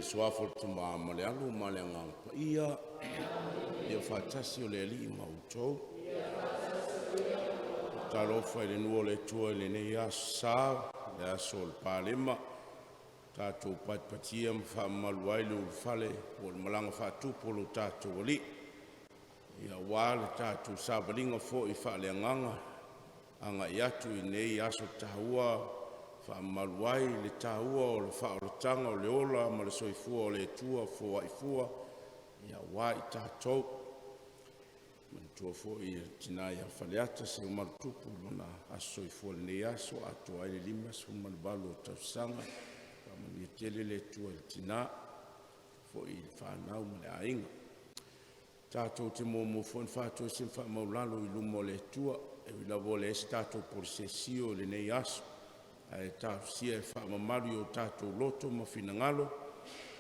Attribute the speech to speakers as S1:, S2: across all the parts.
S1: Suafa o le Tama ma le Alo ma le Agaga Paia. Ia faatasi le Alii ma outou. Talofa i le nu o le Atua i lenei aso Sa, le aso o le Palema, tatou patipatia ma faamamalu ai le ulufale po o le malaga faatupu a lo tatou Alii, aua le tatou savaliga foi faaleagaga agai atu i lenei aso taua, faamamalu ai le taua o le faaolataga o le ola ma le soifua o le Atua foai fua aua i tatou. Manatua foi le tina ia Faleata Seumanu Tupu i lona aso soifua i lenei aso, atoa ai le 58 o tausaga. Faamanuia tele le Atua i le tina foi i le fanau ma le aiga. Tatou te muamua foi ona faatoese ma faamaualalo i luma o le Atua, e ui lava ua leai se tatou posesio i lenei aso, ae talosia e faamamalu i o tatou loto ma finagalo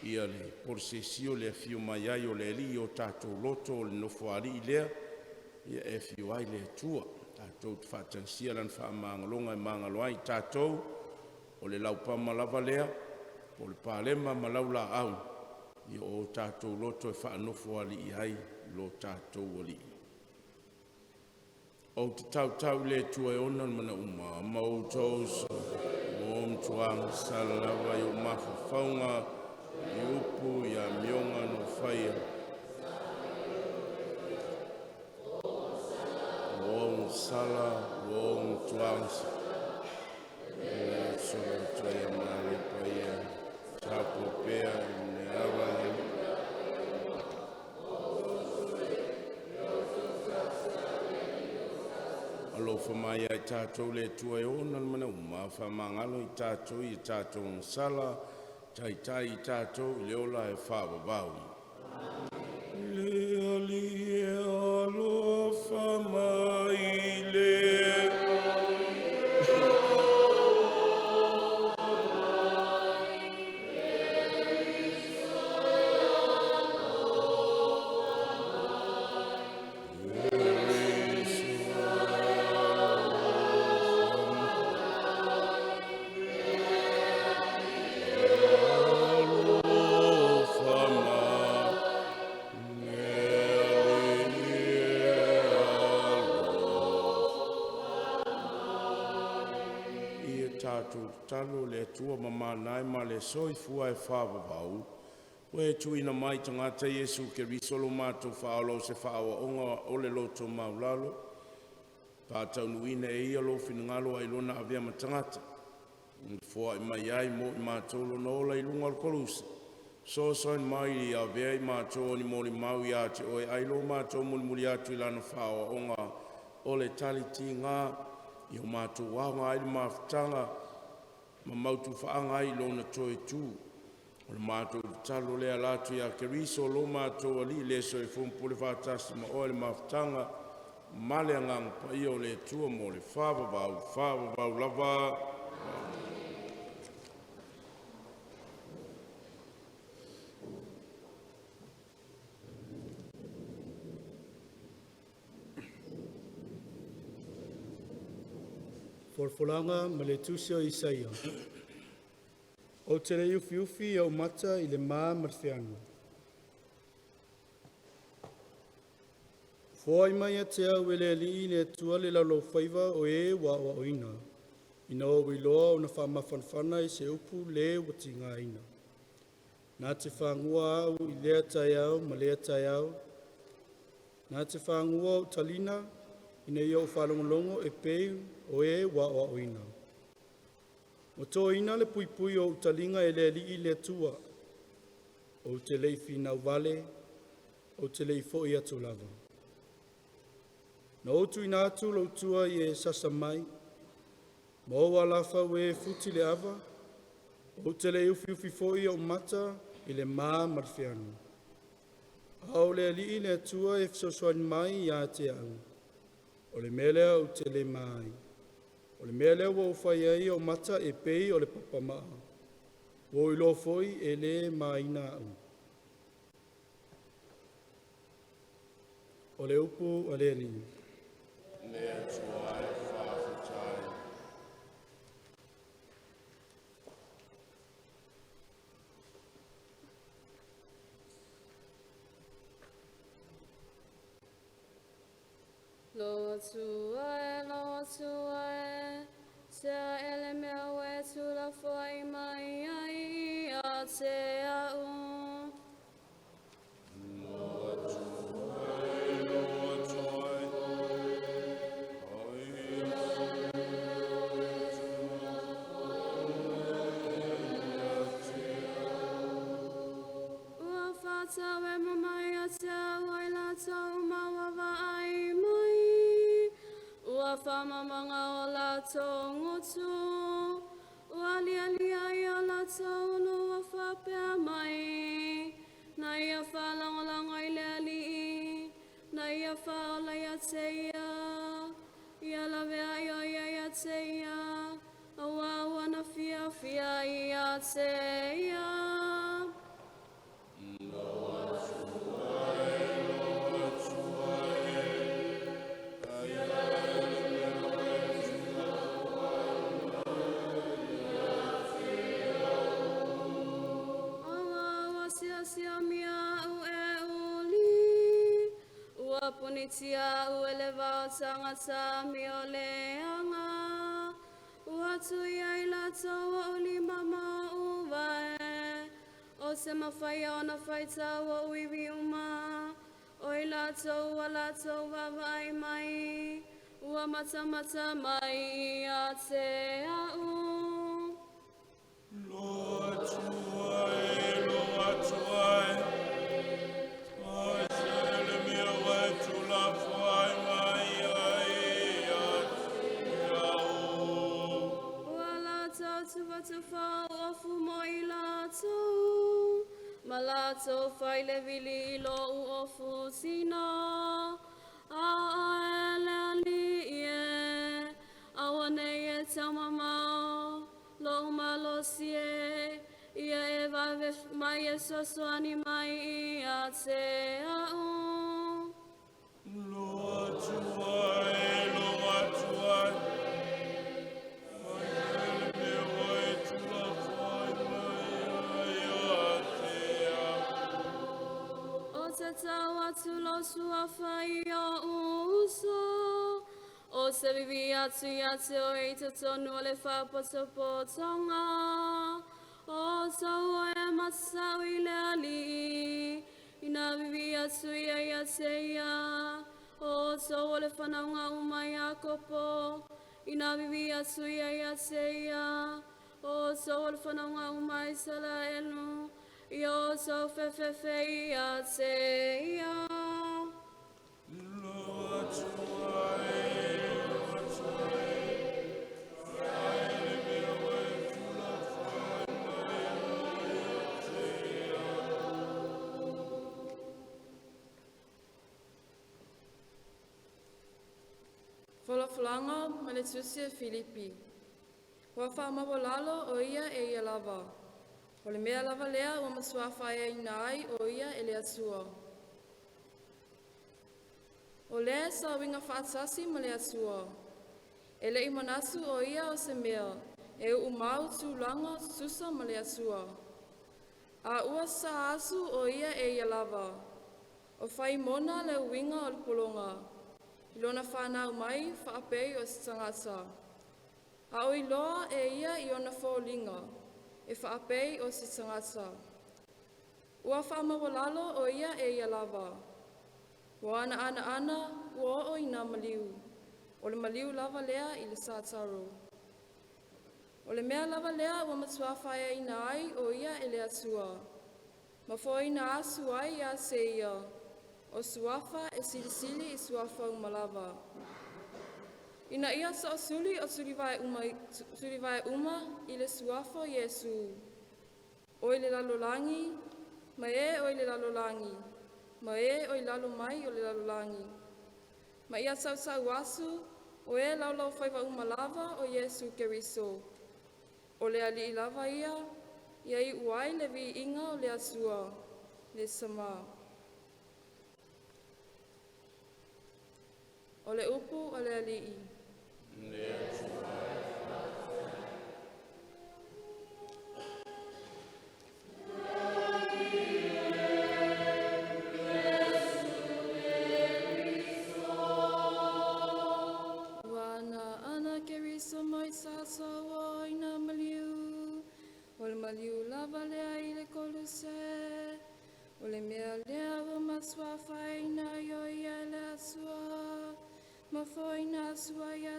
S1: ia le posesio, le afio mai ai o le Alii i o tatou loto, o le Nofoalii lea e afio ai le Atua. Tatou te faatagisia Lana faamagaloga e magalo ai i tatou, o le laupama lava lea po o le palema ma laulaau o tatou loto e faanofoalii ai lo tatou Alii. Ou te tautau i le Atua e ona mea uma ma outou, ua matua agasala lava i ou mafaufauga, i upu, i amioga na ou faia, ua ou agasala, ua ou matua agasala e solo atu ai le paia tapuai pea i le ava a le Alii. Alofa mai ia i tatou le Atua e ona mea uma, faamagalo i tatou i a tatou agasala, taitai i tatou i le ola e faavavau. Le Alii e alofa mai, le Iesu e alofa mai, alofa mai, le Alii e alofa. Ia tatou tatalo, le Atua mamana e ma le soifua e faavavau, ua e tuuina mai i tagata Iesu Keriso lo matou Faaola o se faaoaoga o le loto maualalo, faataunuuina e Ia lou finagalo ai lona avea ma tagata, na foai mai ai mo i matou lona ola i luga o le koluse. Fesoasoani mai ia avea i matou o ni molimau ia te Oe ai lo matou mulimuli atu i Lana faaoaoga o le tali tiga, ia o matou aoga ai le mafutaga ma mautu faaga ai i Lona toe tu. O le matou tatalo lea e ala atu ia Keriso lo matou Alii le soifua ma pule faatasi ma Oe i le mafutaga ma le Agaga Paia o le Atua mo le faavavau, faavavau lava.
S2: Folafolaga ma le Tusi o Isaia. Ou te le i ufiufi ou mata i le ma ma le feanu, foai mai ia te au e le Alii le Atua le laulaufaiva o e ua aoaoina, ina ua ou iloa ona faamafanafana i se upu le ua tigaina. Na te fagua au i lea taeao ma lea taeao, na te fagua ou taliga ina ia ou faalogologo e pei o e ua aoaoina. Ua toina le puipui o ou taliga e le Alii le Atua, ou te le i finau vale, ou te le i foi atu lava. Na ou tuuina atu lou tua ia e sasa mai, ma ou alafau ē futi le ava, ou te le i ufiufi foi ou mata i le ma ma le feanu. A o le Alii le Atua e fesoasoani mai ia te a'u, o le mea lea ou te le ma ai. O le mea lea ua ou fai ai ou mata e pei o le papamaa, ua ou iloa foi e le maina a'u. O le upu a le Alii.
S1: Le Atua e faafetai.
S3: Atua e, lo Atua e, sea e le mea ua e tuulafoai mai ai ia te a'u. Ua whātau e mamae ia te a'u ai latou uma ua vaai mai, ua whamamanga o latou gutu, ua lialia ai o latou ulu ua faapea mai, Na ia faalagolago i le Alii, na ia faaola ia te ia, ia laveai o ia ia te ia, auā ua na fiafia ia te ia. Auā ua siasiamia a'u e uli, ua punitia a'u e le vao o tagata amioleaga, ua tuia i latou o'u lima ma o'u vae, o se mafaia ona faitau o'u ivi uma, o i latou ua latou vaavaai mai, ua matamata mai ia te a'u.
S1: Lo Atua e, lo Atua e, ai se le mea ua e tuulafoai mai ai ia te a'u.
S3: Ua latou tufatufa ou ofu mo i latou, ma latou failevili i lo'u ofu tino. A oe le Alii e, aua nei e taumamao, lo'u malosi e, ia e vave mai e fesoasoani mai ia te a'u.
S1: Lo Atua e, lo Atua e, ai se le mea ua e tuulafoai mai ai ia te a'u.
S3: Ou te tau atu lou suafa i o'u uso, ou te vivii atu ia te oe i totonu o le faapotopotoga. O outou e matasa'o i le Alii, ina vivii atu ia ia te ia. O outou o le fanauga uma a Iakopo, ina vivii atu ia ia te ia. O outou o le fanauga uma a Isaraelu, ia outou feefeefe ia te ia.
S1: Lo Atua e, lo Atua e, ai le mea ua e tuulafoai mai ai ia te a'u.
S4: Folafolaga ma le Tusi a Filipi. Ua faamaualalo o ia e ia lava. O le mea lava lea ua matuā faaeaina ai o ia e le Atua. O lea sa uiga faatasi ma le Atua. E le i manatu o ia o se mea e uumau tulaga tutusa ma le Atua. A ua sasaa atu o ia e ia lava. O faimona le uiga o le pologa, i lona whanau mai whaapei o se tangata. A o iloa e ia i ona foliga, e faapei o se tagata. Ua faamaualalo o ia e ia lava. Ua ana ana ana, ua oo ina maliu. O le maliu lava lea i le sataro. O le mea lava lea ua matuā faaeaina ai o ia e le Atua. Ma foaina atu ai ia te ia, o suafa e silisili i suafa uma lava. Ina ia soosuli o tulivae uma, tulivae uma i le suafa o Iesu. O i le lalolagi, ma e o i le lalolagi, ma e o i lalo mai o le lalolagi. Ma ia tautau asu, o e laulaufaiva uma lava o Iesu Keriso. O le Alii lava ia, ia iu ai le viiga o le Atua, le Tamā. O le upu a le Alii.
S1: Le Atua.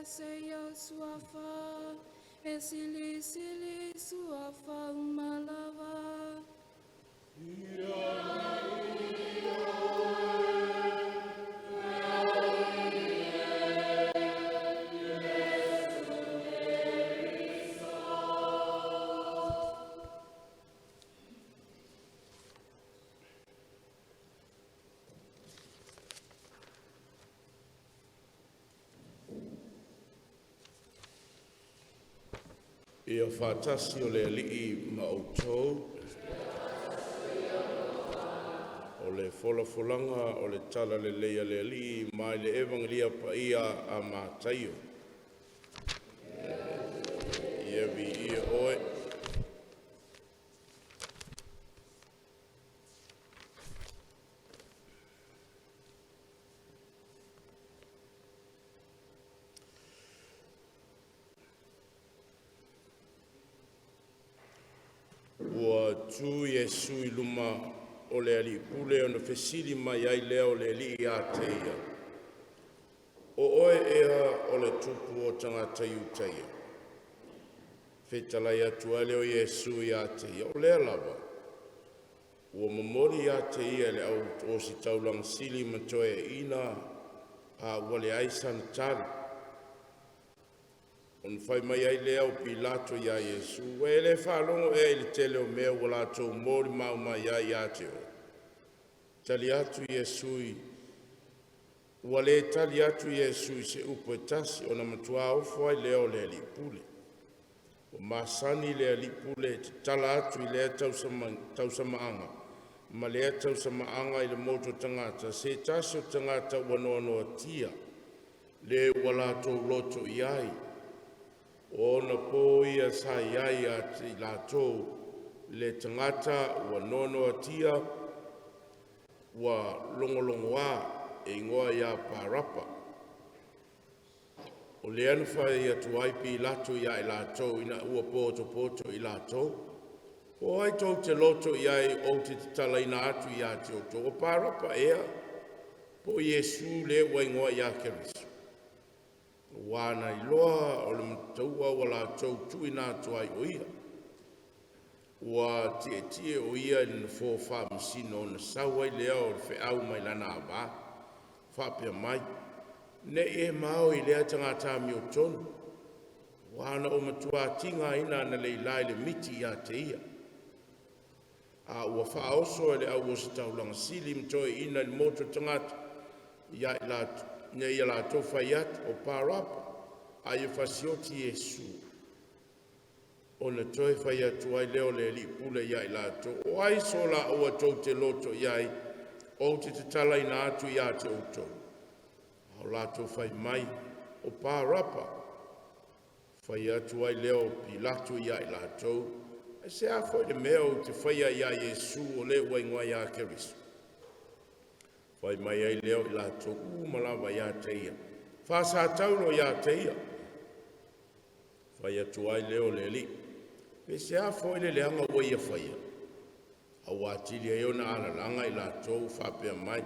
S4: ese i ou suafa, e silisili suafa uma lava.
S1: Ia faatasi o le Alii ma outou. O le folafolaga o le Tala Lelei a le Alii mai le Evagelia Paia a Mataio. Ia viia Oe. Ua tu Iesu i luma o le alii pule ona fesili mai ai lea o le alii ia te ia, “O oe ea o le tupu o tagata Iutaia?” Fetalai atu ai lea o Iesu ia te ia, “O lea lava.” Ua momoli ia te ia e le au ositaulaga sili ma toeaiina, a ua leai sana tali. Ona fai mai ai lea o Pilato ia Iesu, “Ua e le faalogo ea i le tele o mea ua latou molimau mai ai ia te oe?” Tali atu Iesu ua le tali atu Iesu i se upu e tasi, ona matua ofo ai lea o le alii pule. Ua masani le alii pule e tatala atu i lea tausamaaga ma lea tausamaaga i le motu o tagata se tasi o tagata ua noanoatia, le ua latou loto i ai. O ona po ia sa i ai ia te i latou le tagata ua noanoatia ua logologoā e igoa ia Parapa. O lea na fai atu ai Pilato ia i latou ina ua potopoto i latou, “Po o ai tou te loto i ai ou te tatalaina atu ia te outou, o Parapa ea, po o Iesu le ua igoa ia Keriso?” Ua na iloa o le mataua ua latou tuuina atu ai o ia. Ua tietie o ia i le nofoa faamasino ona sau ai lea o le feau mai lana ava, faapea mai, “Ne i e mao i lea tagata amiotonu, ua na ou matua tigaina analeila i le miti ia te ia.” A ua faaoso e le au ositaulaga sili ma toeaiina i le motu o tagata ina ia latou fai atu, “O Parapa,” a ia fasioti Iesu. Ona toe fai atu ai lea o le alii pule ia i latou, “O ai so laua tou te loto i ai ou te tatalaina atu ia te outou?” A o latou fai mai, “O Parapa.” Fai atu ai lea o Pilato ia i latou, “Aisea foi le mea ou te faia ia Iesu o le ua igoa ia Keriso?” Fai mai ai lea o i latou uma lava ia te ia, “Faasataulo ia te ia.” Fai atu ai lea o le alii, “Pe sea foi le leaga ua ia faia?” A ua atili ai ona alalaga i latou o faapea mai,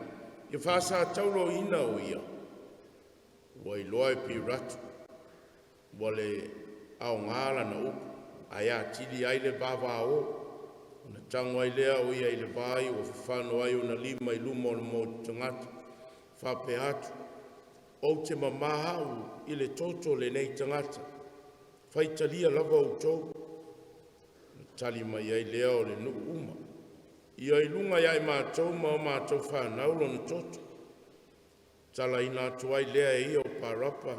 S1: “Ia faasatauloina o ia.” Ua iloa e Pilato ua le aoga lana upu, ae atili ai le vavao. Ona tago ai lea o ia i le vai, ua fafano ai ona lima i luma o le motu tagata, faapea atu, “Ou te mamā au i le toto o lenei tagata. Faitalia lava outou.” Na tali mai ai lea o le nuu uma, “Ia i luga ia i matou ma a matou fanau lona toto.” Tatalaina atu ai lea e ia o Parapa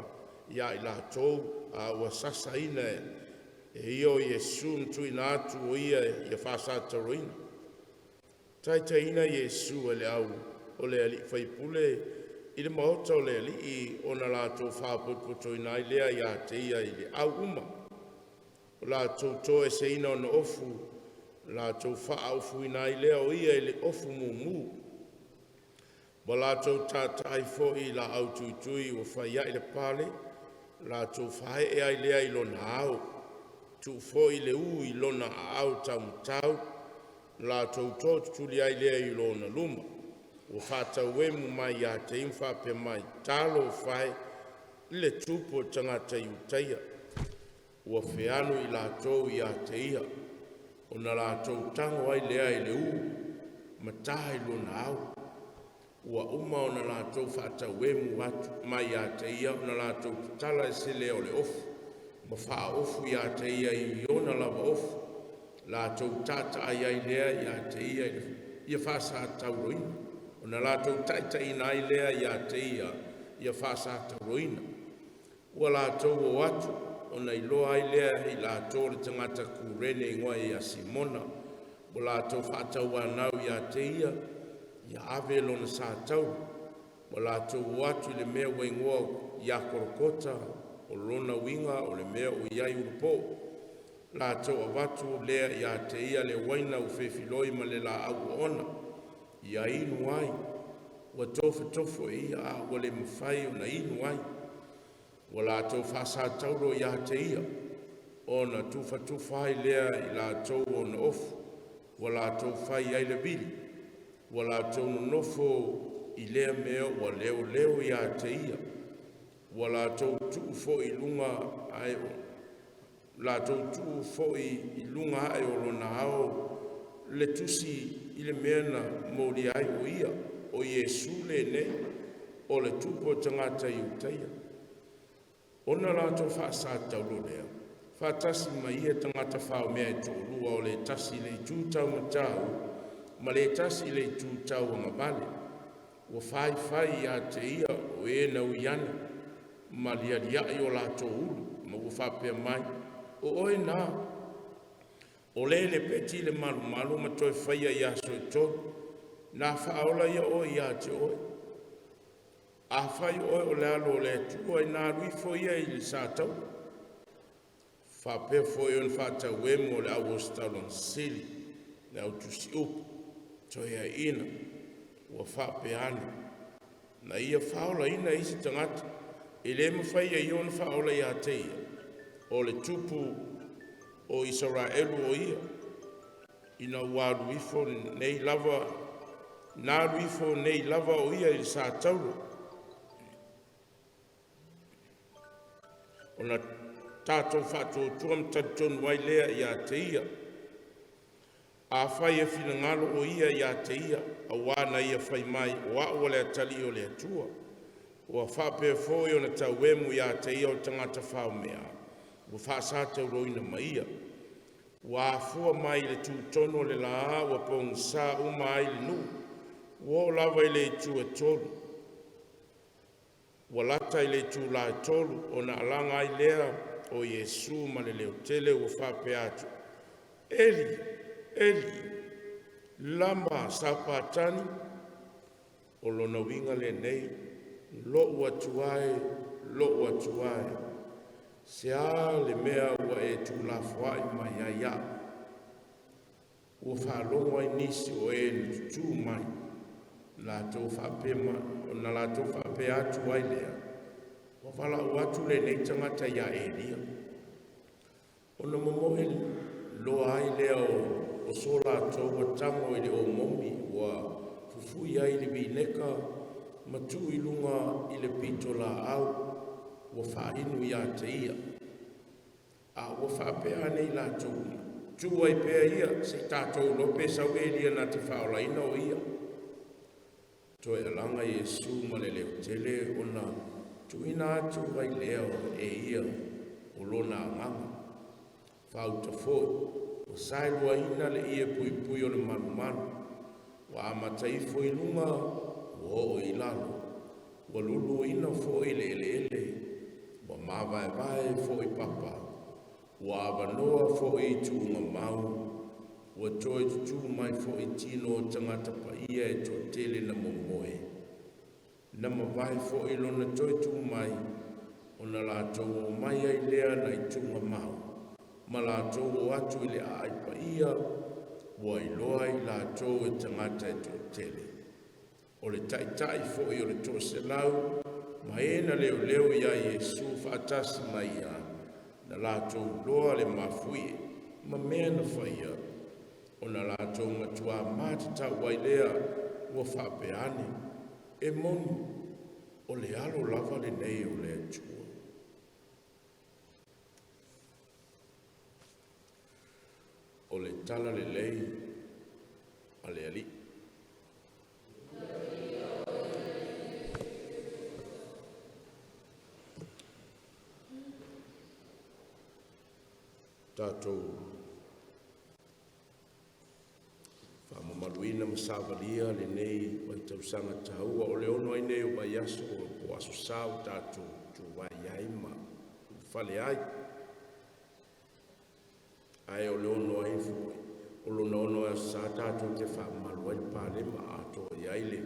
S1: ia i latou, a ua sasaina e ia o Iesu na tuuina atu o ia ia faasatauloina. Taitaiina Iesu e le au o le alii faipule i le maota o le alii ona latou faapotopotoina ai lea ia te ia i le au uma. O latou toeseina ona ofu, latou faaofuina ai lea o ia i le ofu mumu. Ua latou tataai ai foi i laau tuitui ua fai a'i le pale, latou faaee ai lea i lona ao, tuu foi le ū i lona aao taumatau, latou tootutuli ai lea i lona luma. Ua faatauemu mai ia te ia ma faapea mai, “Talofa e, Le tupu o tagata Iutaia, ua feanu i latou ia te ia, ona latou tago ai lea i le ū ma ta i lona ao. Ua uma ona latou faatauemu atu mai ia te ia ona latou tatala ese lea o le ofu, ma faaofu ia te ia i ona lava ofu, latou taataai ai lea ia te ia ia faasatauroina, ona latou taitaiina ai lea ia te ia ia faasatauroina. Ua latou o atu, ona iloa ai lea e i latou o le tagata Kurene e igoa ia Simona, ua latou faatauanau ia te ia, ia ave lona satauro. Ua latou o atu i le mea ua igoa ia Kolokota, o lona uiga o le mea o i ai ulupoo. Latou avatu lea ia te ia le uaina ua fefiloi ma le laau oona, ia inu ai. Ua tofotofo e ia, a ua le mafai ona inu ai. Ua latou faasataulo ia te ia, ona tufatufa ai lea i latou ona ofu, ua latou fai ai le vili. Ua latou nonofo i lea mea ua leoleo ia te ia. Ua latou tuu foi i luga ae o lona ao le tusi i le mea na molia ai o ia, o Iesu lenei, o le Tupu o tagata Iutaia. Ona latou faasataulo lea, faatasi ma ia tagata faomea e toalua, o le tasi i le itu taumatau ma le tasi i le itu tauagavale. Ua faifai ia te ia o e na ui ane, ma lialiai o latou ulu, ma ua faapea mai, “O oe na, o le lepeti i le malumalu ma toe faia i aso e tolu, na faaola ia oe ia te oe. Afai o oe o le Alo o le Atua, ina alu ifo ia i le satauro.” Faapea foi ona faatauemu o le au ositaulaga sili, le au tusiupu, toeaina, ua faapea ane, “Na ia faaolaina isi tagata, e le mafai e ia ona faaola ia te ia. O le Tupu o Isaraelu o ia, ina ua alu ifo nei lava, ina alu ifo nei lava o ia i le satauro, ona tatou faatuatua ma talitonu ai lea ia te ia. Afai e finagalo o ia ia te ia, auā na ia fai mai, ‘O a'u o le Atalii o le Atua.’” Ua faapea foi ona tauemu ia te ia o tagata faomea ua faasatauroina ma ia. Ua afua mai i le tutonu o le la ua pogisa uma ai le nuu. Ua oo lava i le itu e tolu. Ua lata i le itula e tolu ona alaga ai lea o Iesu ma le leotele ua faapea atu, “Eli, Eli, lama sapatani?” O lona uiga lenei, “Lo'u Atua e, lo'u Atua e, se a le mea ua e tuulafoai mai ai au?” Ua faalogo ai nisi o e na tutu mai, ona latou faapea atu ai lea, “Ua valaau atu lenei tagata ia Elia.” Ona momoe loa ai lea o so latou atago i le omomi ua fufui ai i le vineka ma tuu i luga i le pitolaau ua faainu ia te ia. A ua faapea ane i latou uma, “Tuu ai pea ia, se i tatou iloa pe sau Elia na te faaolaina o ia.” Toe alaga Iesu ma le leotele ona tuuina atu ai lea e ia o lona agaga. Faauta foi, ua saeluaina le ie puipui o le malumalu, ua amata ifo i luga ua oo i lalo. Ua luluina foi le eleele, ua mavaevae foi papa, ua avanoa foi tuugamau, ua toe tutu mai foi tino o tagata paia e toatele na momoe, na mavae foi lona toe tu mai, ona latou omai ai lea nai tuugamau, ma latou o atu i le aai paia, ua iloa e i latou e tagata e toatele. O le taitai foi o le toaselau ma e na leoleo ia Iesu faatasi ma ia, na latou iloa le mafuie ma mea na faia, ona latou matua matatau ai lea, ua faapea ane, “E moni, o le Alo lava lenei o le Atua.” Tala Lelei a le Alii. Tatou faamamaluina ma savalia lenei vaitausaga taua o le 6 ai nei o vaiaso po o Aso Sa ua tatou tutuvai ai ma ulufale ai. Ae o le 6 ai foi, o lona 6 Aso Sa tatou te faamamalu ai le Palema, atoa i ai le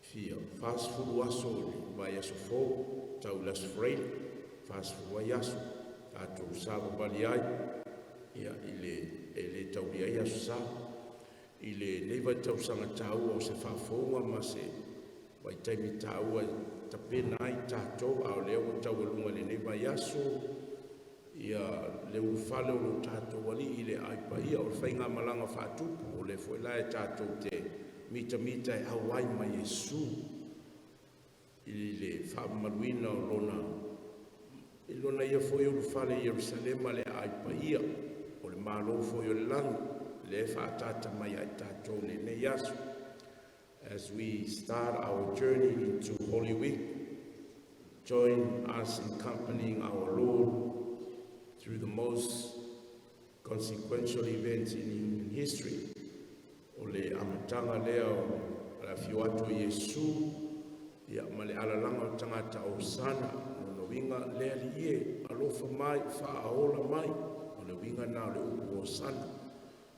S1: fia 40 aso i le vaiaso fou, tau i le Aso Faraile, 40 ai aso tatou savavali ai, ia, i le e le taulia ai Aso Sa. I lenei vaitausaga taua o se faafouga ma se vaitaimi taua e tapena ai tatou, a o lea ua taualuga i lenei vaiaso ia le ulufale o lo tatou Alii i le aai paia o le faigamalaga faatupu, o lea foi la e tatou te mitamita e auai ma Iesu i le faamamaluina o lona i lona ia foi ulufale i Ierusalema, le aai paia o le Malo foi o le lagi, lea e faaataata mai ia i tatou lenei aso. As we start our journey into Holy Week, join us in accompanying our Lord through the most consequential events in human history. O le amataga lea o le afio atu o Iesu ia ma le alalaga o tagata o Sana, lona uiga le Alii e alofa mai, faaola mai, o le uiga na o le upu o Sana.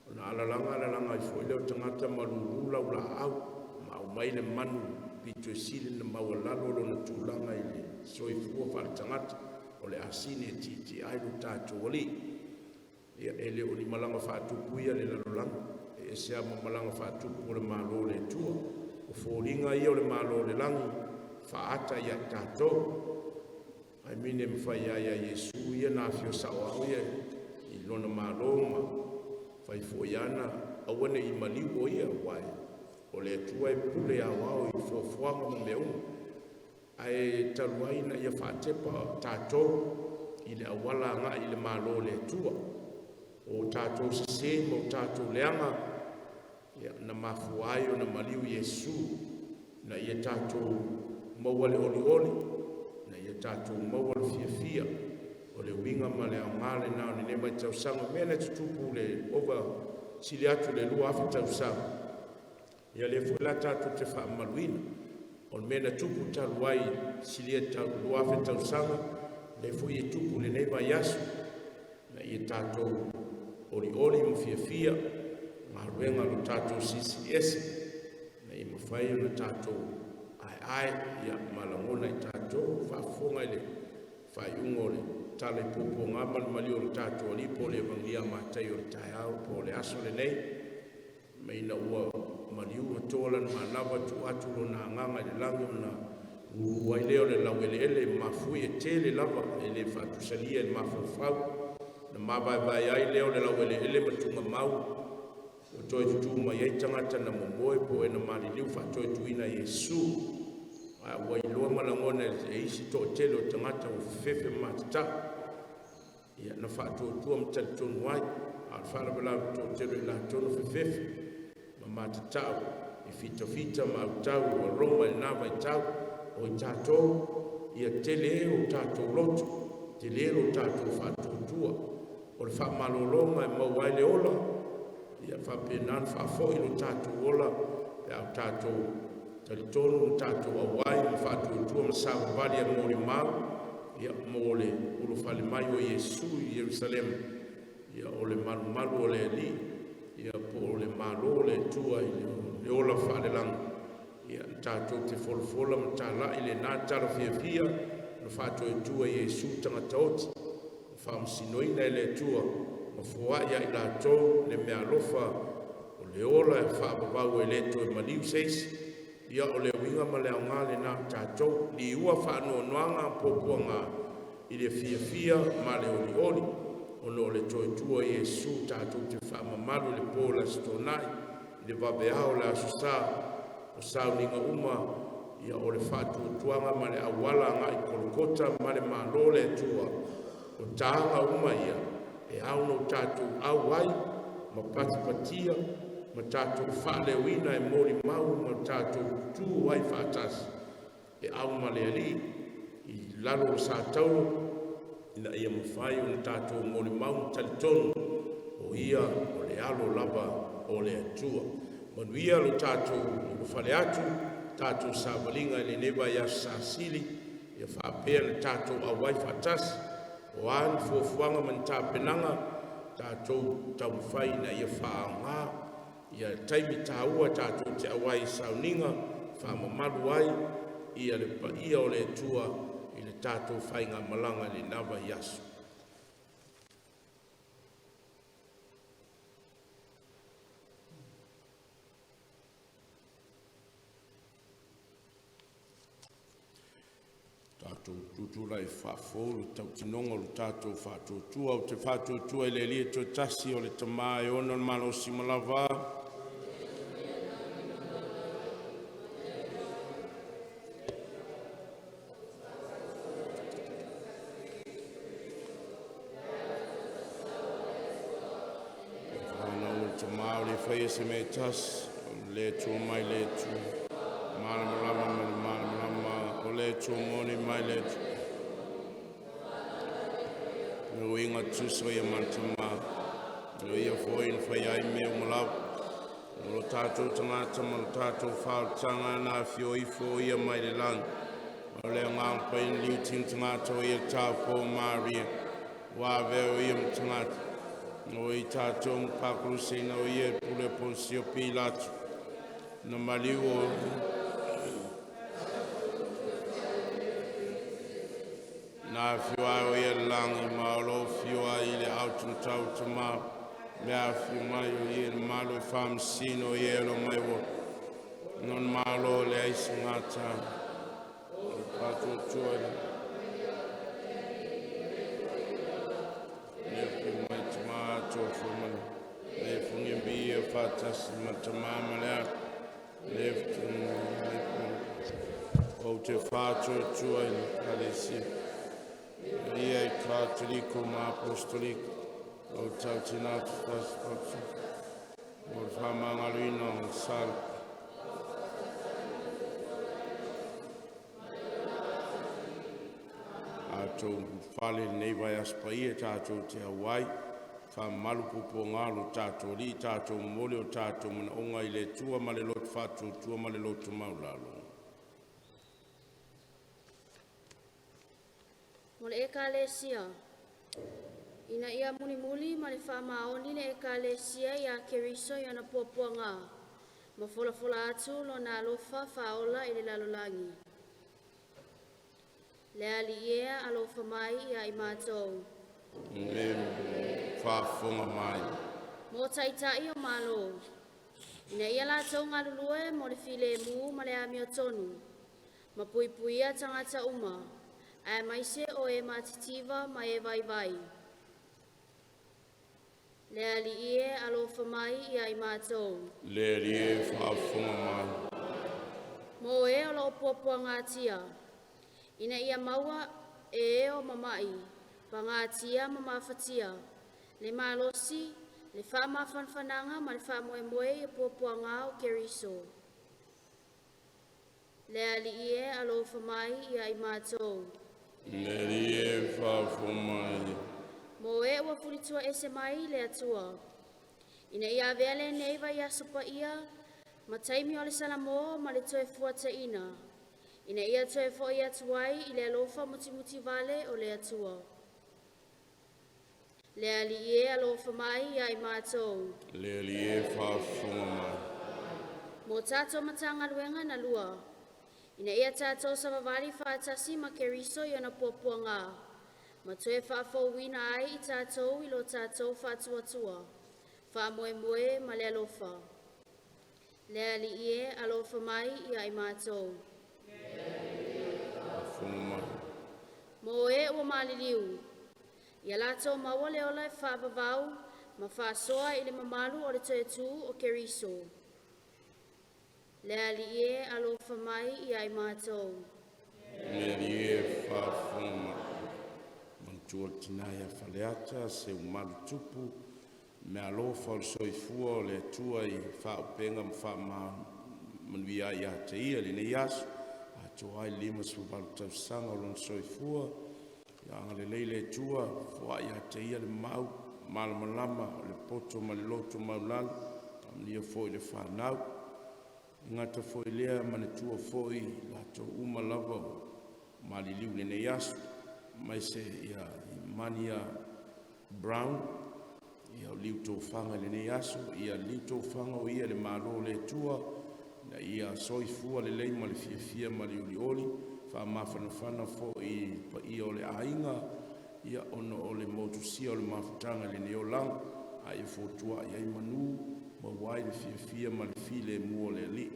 S1: Ona alalaga alalaga ai foi lea o tagata ma lulu laulaau ma aumai le manu pito e sili ona maualalo lona tulaga i le soifua faaletagata, o le asini e tietie ai lo tatou Alii. Ia, e le o ni malaga faatupu ia le lalolagi, e ese lava ma malaga faatupu o le Malo o le Atua. O foliga ia o le Malo o le lagi faata ia i tatou. Ae mine mafai ai ia Iesu ia na afio sao au ia i lona Malo ma fai foi ana aua ne i maliu o ia, uae o le Atua e pule aoao i fuafuaga ma mea uma. Ae talu ai na ia faatepa tatou i le auala agai i le Malo o le Atua. O tatou sese ma o tatou leaga ia, na mafua ai ona maliu Iesu, na ia tatou maua le olioli, na ia tatou maua le fiafia. O le uiga ma le aoga lena o lenei vaitausaga. O mea na tutupu le ova sili atu le 2000 tausaga, ia lea foi la tatou te faamamaluina. O le mea na tupu talu ai silia tau 2000 tausaga, lea foi e tupu lenei vaiaso, na ia tatou olioli ma fiafia galuega lo tatou Silisili Ese, na ia mafai ona tatou aeae ia ma lagona i tatou faafofoga i le faaiuga o le tala i puapuaga ma le maliu o le tatou Alii, po o le Evagelia a Mataio o le taeao po o le aso lenei. Ma ina ua maliu ma toa lana manava, tuu atu lona agaga i le lagi, ona gugulu ai lea o le laueleele mafui e tele lava e le faatusalia i le mafaufau, na mavaevae ai lea o le laueleele ma tugamau, ua toe tutu mai ai tagata na momoe po o na maliliu faatoetuina Iesu. A ua iloa ma lagona e isi toatele o tagata ua fefefe ma matatau, ia na faatuatua ma talitonu ai, a o le faalavelave toatele i latou na fefefe ma matatau i fitafita ma autau ua Roma i lena vaitau. O i tatou ia tele o tatou loto, tele lo tatou faatuatua, o le faamalologa e maua ai le ola, ia faapena ona faafoi lo tatou ola pe a o tatou talitonu ma tatou auai ma faatuatua ma savavali e molimau ia mo le ulufale mai o Iesu i Ierusalema, ia o le malumalu o le Alii, ia po o le Malo o le Atua i le ola faalelagi. Ia tatou te folafola ma talai lena tala fiafia na faatuatua Iesu tagata oti, na faamasinoina e le Atua ma foai ia i latou le meaalofa o le ola e faavavau e le toe maliu se isi. Ia o le uiga ma le aoga lena o tatou liua faanoanoaga puapuaga i le fiafia ma le olioli, ona o le toe Iesu tatou te faamamalu i le po o le Aso Toonai, i le vaveao o le Aso Sa. O sauniga uma ia o le faatuatuaga ma le auala agai Kolokota ma le Malo o le Atua. O taga uma ia E ao ona tatou auai ma patipatia ma tatou faaleoina e molimau ma tatou tu ai faatasi e au ma le Alii i lalo o sa taulo, ina ia mafai ona tatou molimau ma talitonu o ia o le alo lava o le Atua. Manuia lo tatou ulufale atu, tatou savaliga i lenei vaiaso sasili, ia faapea le tatou auai faatasi. O a ni fuafuaga ma ni tapenaga, tatou taumafai ina ia faaaoga ia taimi taua tatou te auai i sauniga, faamamalu ai ia le paia o le Atua i le tatou faigamalaga i lena vaiaso. Tatou tutulai faafou le tautinoga o le tatou faatuatua. Ou te faatuatua i le Alii e toatasi o le Tama e ona le malosi ma lava, fanau o le Tama o le faia se mea e tasi, o le Atua mai le Atua, malamalama ma le malamalama, o le Atua moni mai le Atua. Le uiga tuso ia ma le Tama, o ia foi na fai ai mea uma lava. O lo tatou tagata ma lo tatou faaolataga na afio ifo ia mai le lagi. O le agaga paia na liuti na tagata o ia taufo Maria, ua avea o ia ma tagata. O i tatou ma pakulusina o ia e pule Ponsio Pilato, na maliu o na afio ai o ia le lagi ma o lo fio ai i le autumatau tama, me afio mai o ia le malo e faamasino ia e lo mai ua non malo le ai singata o le patuatua i le le fi mai tama atoa fomana le fungi mbia faatasi ma tama ma le alo le futunga le ou te faatuatua i le Ekalesia ia i Katoliko ma Apostoliko o tautina atu tasi papisa mo le faamagaloina o sala. Tatou fale lenei vaiaso paia tatou te auai faamamalu puapuaga o lo tatou Alii, tatou momoli o tatou manaoga i le Atua ma le loto faatuatua ma le loto maualalo.
S3: Mo le Ekalesia, ina ia mulimuli ma le faamaoni le Ekalesia ia Keriso i ona puapuaga, ma folafola atu lona alofa faaola i le lalolagi. Le Alii e alofa mai ia i matou.
S1: Le faafofoga mai.
S3: Mo taitai o Malo, ina ia latou galulue mo le filemu ma le amiotonu, ma puipuia tagata uma, aemaise o e matitiva ma e vaivai. Le Alii e alofa mai ia i matou.
S1: Le Alii e faafofoga mai.
S3: Mo e o loo puapuagatia, ina ia maua e e o mamai, pagatia ma mafatia, le malosi, le faamafanafanaga ma le faamoemoe i puapuaga o Keriso. Le Alii e alofa mai ia i matou.
S1: Le Alii e faafofoga mai.
S3: Mo e ua fulitua ese mai le Atua, ina ia avea lenei vaiaso paia ma taimi o le salamo ma le toe fuataina, ina ia toe fo'i atu ai i le alofa mutimutivale o le Atua. Le Alii e alofa mai ia i matou.
S1: Le Alii e faafofoga mai.
S3: Mo tatou Matagaluega na lua, ina ia tatou savavali faatasi ma Keriso i ona puapuaga, ma toe faafouina ai i tatou i lo tatou faatuatua, faamoemoe ma le alofa. Le Alii e alofa mai ia i matou.
S1: Faafofoga mai.
S3: Mo e ua maliliu, ia latou maua le ola e faavavau ma faasoa i le mamalu o le toe tu o Keriso. Le Alii e alofa mai ia i matou.
S1: Le Alii e faafofoga mai. Matua le tina ia Faleata, se umalu tupu, mealofa o le soifua o le Atua i faaupega ma faamanuia ai ia te ia i lenei aso, atoa ai le 58 tausaga o lona soifua. Ia agalelei le Atua, foai ia te ia le mau malamalama o le poto ma le loto maualalo, faamanuia foi i le fanau. E gata foi i lea, manatua foi i latou uma lava ua maliliu i lenei aso, aemaise ia Mania Brown, ia o liu tofaga i lenei aso, ia liu tofaga o ia i le Malo o le Atua, ina ia soifua lelei ma le fiafia ma le olioli, faamafanafana foi i le paia o le aiga, ia ona o le motusia o le mafutaga i lenei olaga, a ia fotuai ai manu, maua ai le fiafia ma le filemu o le Alii.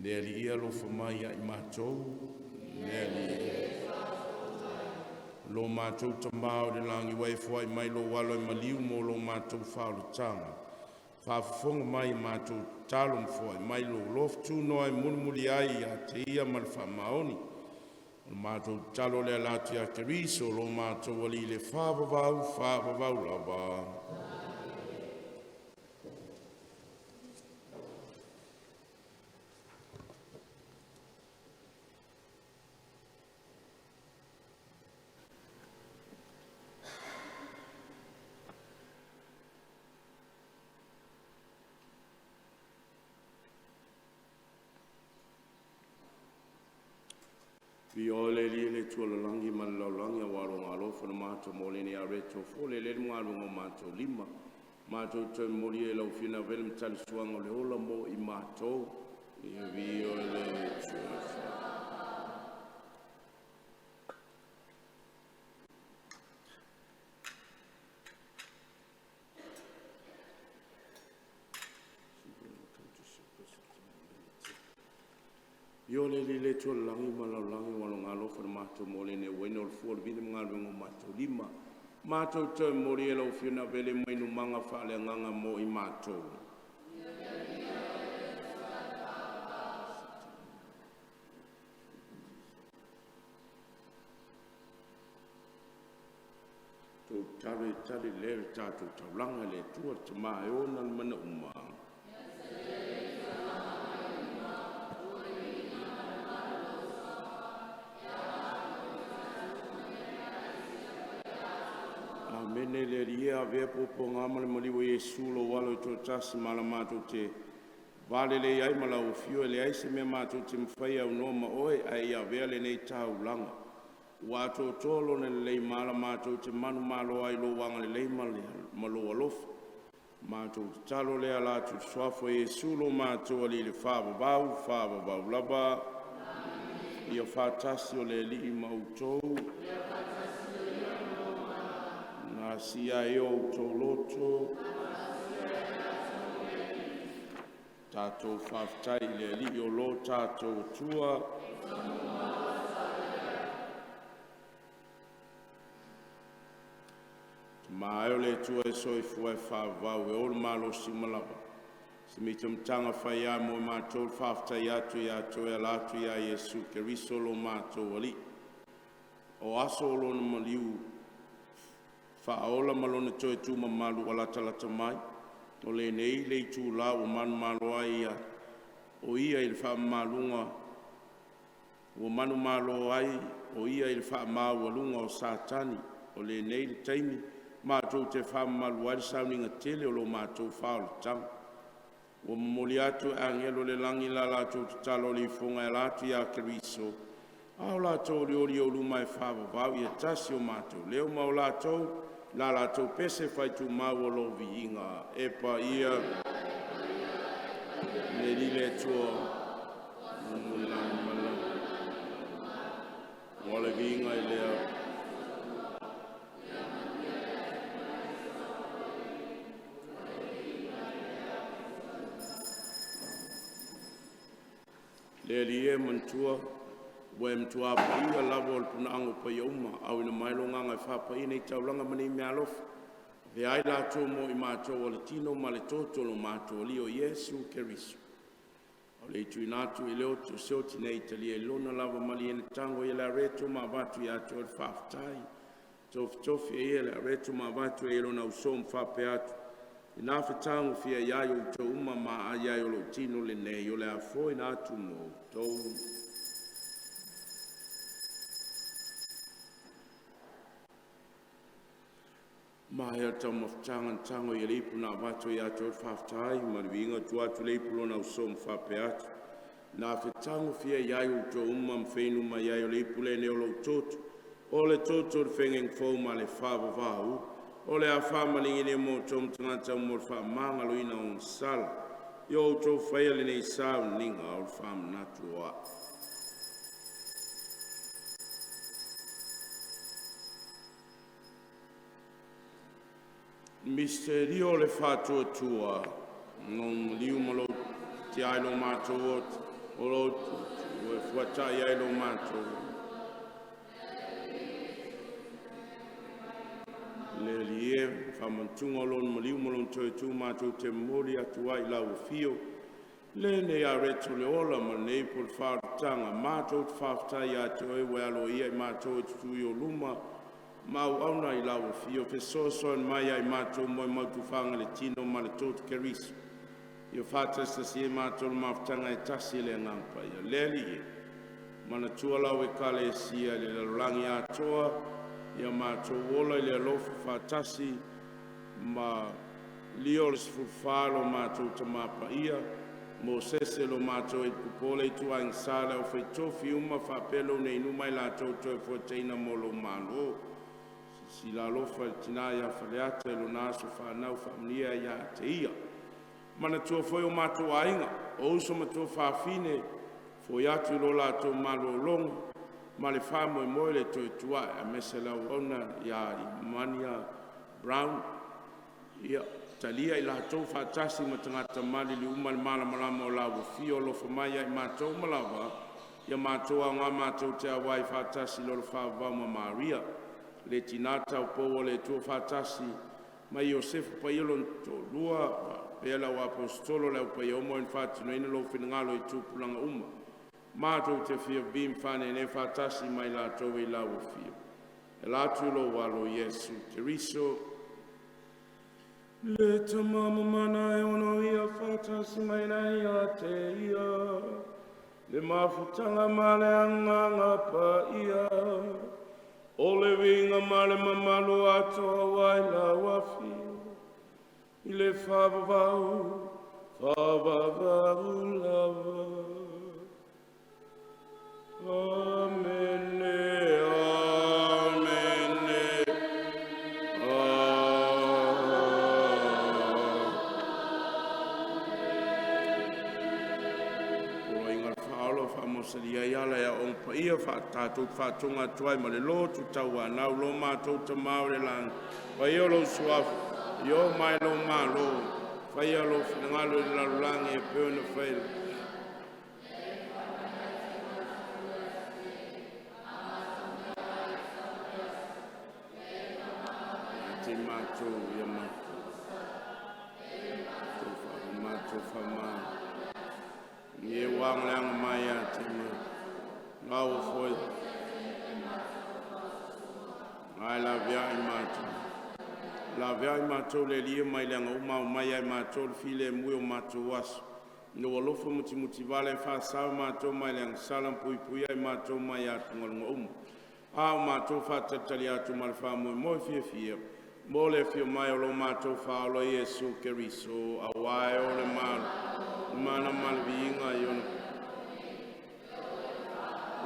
S1: Le Alii e alofa mai ia i matou, le Alii. Lo matou Tama o le lagi, ua e foai mai lou alo e maliu mo lo matou faaolataga. Faafofoga mai i matou tatalo ma foai mai lou alofa tunoa e mulimuli ai ia te ia ma le faamaoni. O le matou tatalo lea ala atu ia Keriso lo matou Alii i le faavavau, faavavau lava. Viia Oe le Alii le Atua o le lagi ma le lalolagi aua Lona alofa na matou maua ai lenei aso fou ma le galuega a o matou lima. Matou te toe momoli ai i lau Afioga e avea le ma tali o le ola mo i matou. Ia viia Oe le Atua. Io le Alii le Atua o le lagi ma le lalolagi aua Lona alofa na matou maua ai lenei uaina o le fua o le vini ma galuega a o matou lima. Matou te momoli ai lau Afioga e avea le ma inumaga faaleagaga mo i matou. Tou tatalo ia tali lelei le tatou taulaga i le Atua le Tama e ona le mana uma. Amene. Le Alii e avea puapuaga ma le maliu o Iesu lou Alo e toatasi, ma matou te va lelei ai ma lau Afio, e leai se mea matou te mafaia e aunoa ma Oe, ae ia avea lenei taulaga ua atoatoa lona lelei ma ala matou te manumalo ai i Lou agalelei ma Lou alofa. Matou tatalo lea e ala atu i le Suafa o Iesu lo matou Alii i le faavavau, faavavau lava. Ia faatasi o le Alii ma outou. Gasia ai o outou loto. Tatou faafetai i le Alii o lo tatou Atua. Tama e o le Atua e soifua e faavavau e ou le malosi uma lava. Se mitamitaga fai a mo matou le faafetai atu ia te Oe e ala atu ia Iesu Keriso lo matou Alii. O aso o Lona maliu faaola ma Lona toe tumamalu ua latalata mai, o lenei le itula ua manumalo ai o Ia i le faamamaluga ua manumalo ai o Ia i le faamaualuga o Satani. O lenei le taimi matou te faamamalu ai le sauniga tele o lo matou faaolataga. Ua momoli atu e agelu o le lagi la latou tatalo o le ifoga e ala atu ia Keriso, a o latou olioli e ou luma e faavavau, ia tasi o matou leo ma o latou i la latou pese faaitumau o lou viiga. E paia le Alii le Atua o le lagi ma le lalolagi, o le viiga i lea. Le Alii e, manatua ua e matuā paia lava o le punaaga o paia uma, auina mai lo agaga e faapaia nei taulaga ma nei meaalofa, e avea ai latou mo i matou o le tino ma le toto o lo matou Alii o Iesu Keriso. O le tuuina atu i le oto o se oti nei talia i lona lava malie na tago i le areto ma avatu ia te oe le faafetai. Tofitofi e ia le areto ma avatu e lona uso ma faapea atu, “Ina fetagofia ai outou uma ma aai ai o lou tino lenei, o le a foeina atu mo outou.” Maea le taumafataga na tago ai e le ipu na avatu ai ia te oe le faafetai ma le viiga, tuu atu le ipu i lona uso ma faapea atu, “Na fetagofia ai outou uma ma feinu mai ai o le ipu lenei o lou toto, o le toto o le feagaiga fou ma le faavavau, o le a faamalieina mo outou ma tagata uma mo le faamagaloina o agasala. Ia outou faia lenei sauniga o le faamanatu o A'u.” Misterio o le Faatuatua, na lou maliu ma lou tia ai lo matou ota, o lo ua fuatai ai lo matou. Le Alii e, i le faamanatuga o Lona maliu ma Lona toe tu, matou te momoli atu ai i lau Afio lenei areta o le ola ma lenei ipu o le faaolataga, matou te faafetai ia te Oe ua e aloaia i matou e tutu i ou luma ma auauna i lau Afio. Fesoasoani mai ia i matou ua moemau tufaga i le tino ma le toto o Keriso, ia faatasitasi ai matou i le mafutaga e tasi e le Agaga Paia. Le Alii e, manatua lau Ekalesia i le lalolagi atoa, ia matou ola i le alofa faatasi ma Lio XIV lo matou Tama Paia, Mosese lo matou Epikopo o le Ituaiga Sa, le aufai tofi uma faapea lou nei nuu ma i latou ua toefuataina mo lou malo. Silasila alofa i le tina ia Faleata i lona aso fanau, faamanuia ia te ia. Manatua foi o matou aiga, o uso ma tuafafine, foi atu i lo latou malologa ma le faamoemoe i le toe tuai, aemaise le auauna ia Imania Brown. Ia talia i latou faatasi ma tagata maliliu uma i le malamalama o lau Afio. Alofa mai ia i matou uma lava, ia matou aoga matou te auai faatasi i le ola faavavau ma Maria, le Tina Taupou a le Atua, faatasi ma Iosefa Paia ma lona toalua, faapea le auaposeitolo, le au paia uma o e na faatinoina Lou finagalo i tupulaga uma. Matou te fia ma faaneenee faatasi ma i latou i lau Afio, e ala atu i lou Alo Iesu Keriso. Le Tama Mamana e ono ia faatasi mai ai ia te ia, le mafutaga ma le Agaga Paia, o le viiga ma le mamalu atoa ai lau Afio, i le faavavau, faavavau lava. Amene, amene, amene. Poloaiga o le Faaola faamausali ai ala e aoaoga paia faatatou te faatoga atu ai ma le loto tauanau lo matou Tama i le lagi, paia lou Suafa, ia oo mai lou Malo, faia lou finagalo i le lalolagi e pei ona fai i le Ia te matou ia matou matou faamalo e ua agaleaga mai ia te matou ngau foi ae laveai matou laveai matou le Alii mai le aga uma aumai ai matou le filemu i o matou aso ina ua alofa mutimutivale e faasao matou mai le agasala ma puipuia ai matou mai atugaluga uma, a o matou faatalitali atu ma le faamoemoe fiafia mo le afio mai o lo matou Faaola Iesu Keriso, aua e le Malo, le mana ma le viiga i ona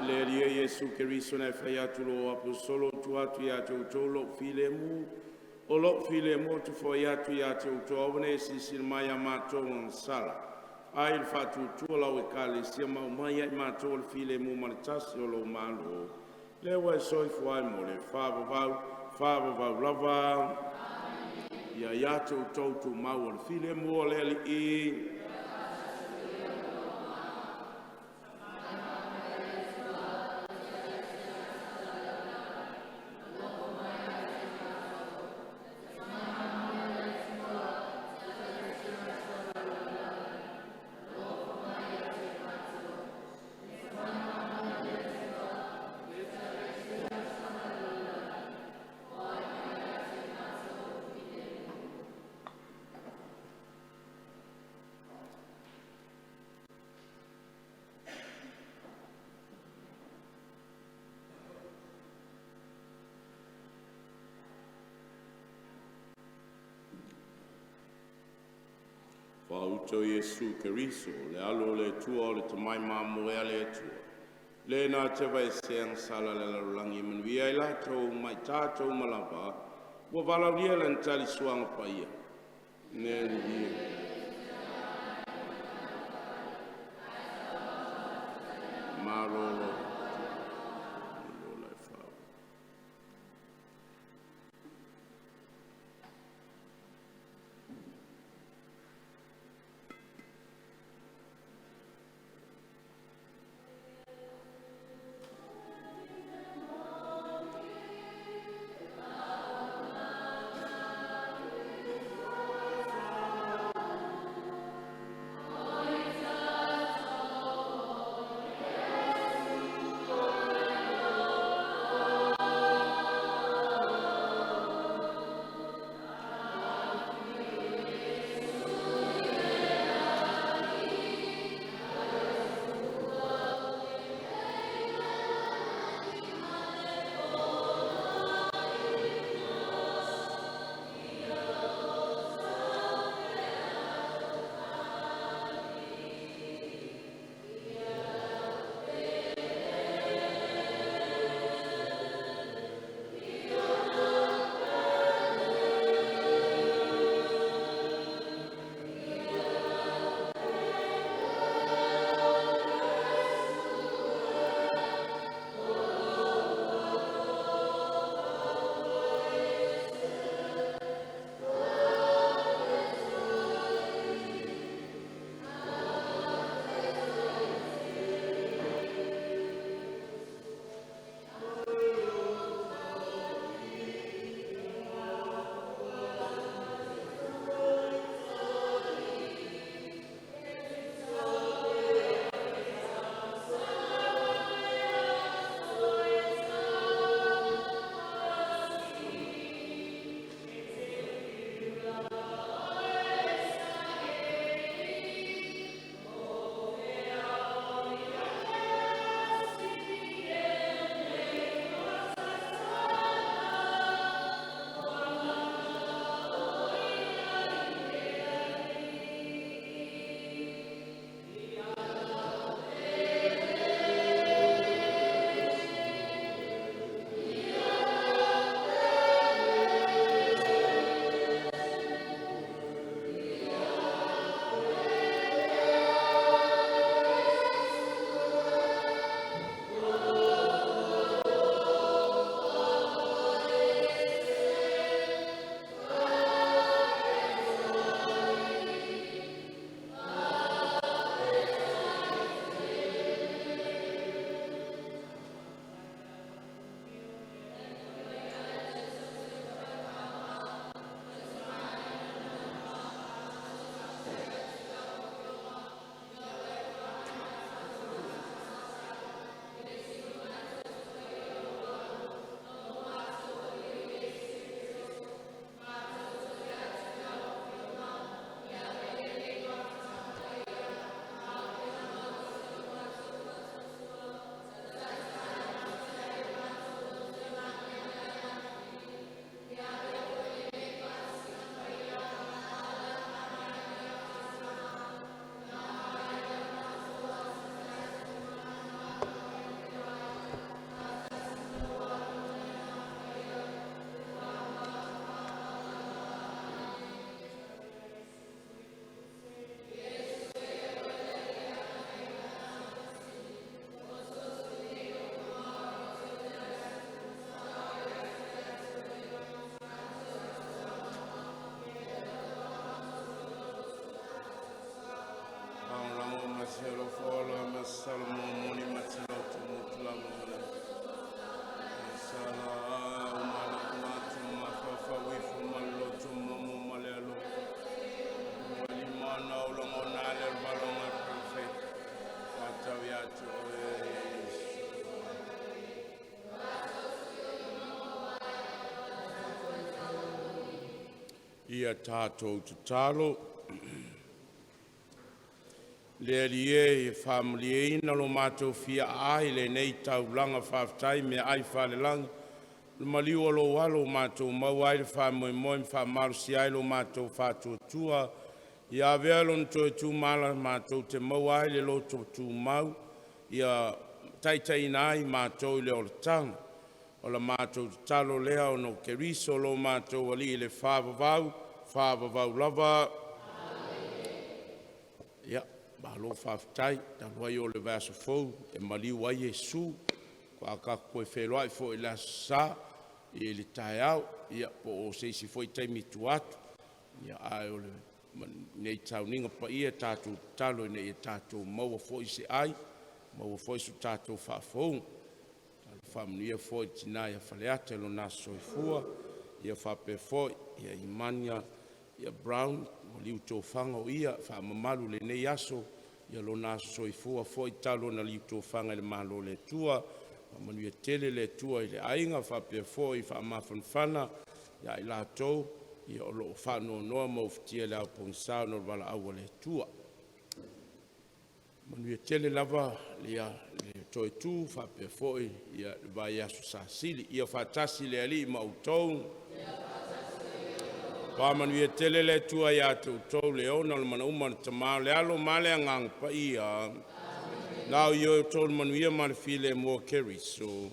S1: Le Alii e Iesu Keriso na e fai atu i lou aposetolo tuu atu ia te outou lou filemu, o lou filemu ou te foai atu ia te outou. Aua ne i e silasila mai i a matou agasala, ae i le faatuatua o lau Ekalesia ma aumai ia i matou o le filemu ma le tasi o lou Malo, lea ua e soifua ai mo le faavavau, faavavau lava. Ia ia te outou tumau o le filemu o le Alii. Faauta o Iesu Keriso, o le alo o le Atua o le tamai mamoe a le Atua, le na te vaeseaga sala le lalolagi e manuia ai latou ma i tatou uma lava, ua valaaulia lana tali suaga paia. Ne alii e, malolo lola e fau. Lagolago ma se alofa ma Salomo moni ma te loto motu lava mana. Sala o mana matu ma fafawifu ma loto momo ma le alo. Wali mana o lagona le valonga perfect. Matau ia te oe. Ia tātou tatalo. Le Alii e, e faamalieina lo matou fia ai lenei taulaga faafetai meaai falelagi, le maliu o lou alo ua matou maua ai le faamoemoe ma faamalosia ai lo matou faatuatua Ia avea Lona toe tumala matou te maua ai le loto tumau, ia taitaiina ai matou i le olataga. O la matou tatalo lea ona o Keriso lo matou Alii i le faavavau, faavavau lava. Ia, malo faafetai. Talu ai o le vaiaso fou e maliu ai Iesu, faatoa tatou toe feiloai foi i le Aso Sa i le taeao, ia po o se isi foi taimi i tua atu. Ia, ae o lenei sauniga paia, tatou tatalo ina ia tatou maua foi se ai, maua foi so tatou faafouga. Faamanuia foi i le tina ia Faleata i lona aso soifua, ia faapea foi Imanuea Brown ua liutofaga o ia e faamamalu i lenei aso lona aso soifua foi talu ona liutofaga i le Malo o le Atua. Faamanuia tele le Atua i le aiga faapea foi faamafanafana ia i latou o lo o faanoanoa ma ufitia le ao pogisa ona o le valaau a le Atua. Manuia tele lava le toe tu faapea foi le vaiaso Sa Sili. Ia faatasi le Alii ma outou. Faamanuia tele le Atua ia te outou le ona o le manauma o le Tama, o le Alo ma le Agaga Paia. Lau ia outou le manuia ma le filemu o Keriso.